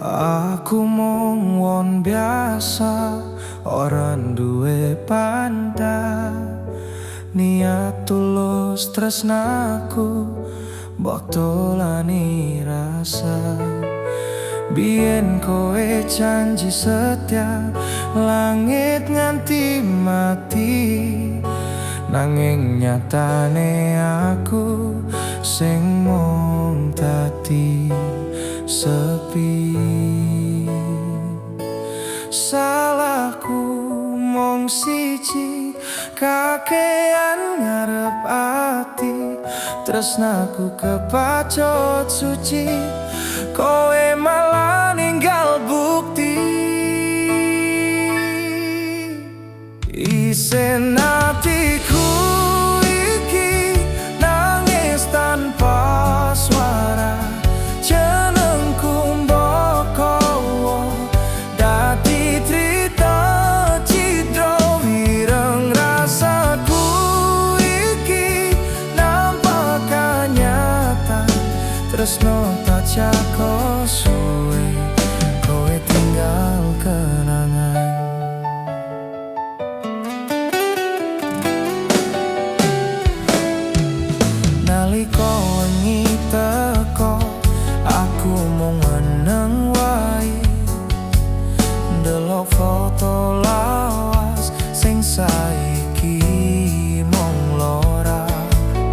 Aku mung wong biasa, ora duwe pantah. Niat tulus tresnaku mbok dolani rasa. Biyen kowe janji setia, langit nganti mati. Nanging nyatane aku sing mung dadi sepi. Salahku mung siji, kakean ngarep ati. Tresnaku kepacut suci, kowe malah ninggal bukti. Isin atiku iki nangis tanpa suara. Jenengku mbok kowo dadi trita cidra. Wireng rasaku iki nampak nyata. Tresno tak jaka suwe, kowe tinggal kenangan. Nalika wengi teko, aku mung meneng wae, ndelok foto lawas sing saiki mung lora.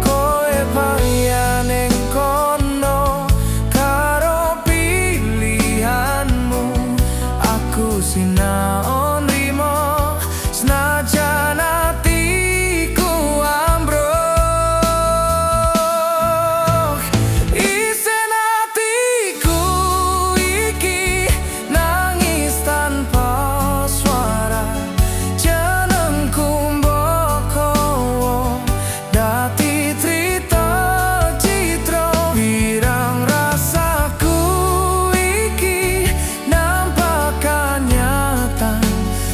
Kowe payah ning kono karo pilihanmu, aku sinaon rimo senajan atiku ambruk. Isin atiku iki nangis tanpa suara. Jenengku mbok kowo dadi trita citra. Wirang rasaku iki nampak nyata.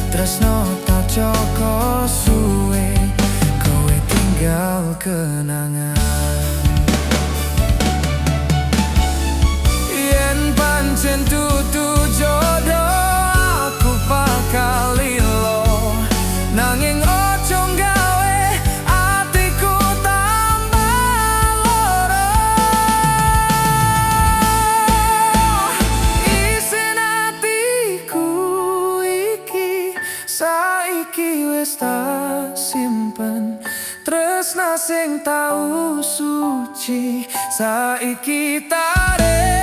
Tresno tak jaka suwe, kowe tinggal kenangan. Yen pancen dudu jodoh, aku bakal lilo. Nanging ojo gawe atiku tambah loro. Isin atiku iki saiki wis tak simpen. Tresna sing tau suci saiki tarik.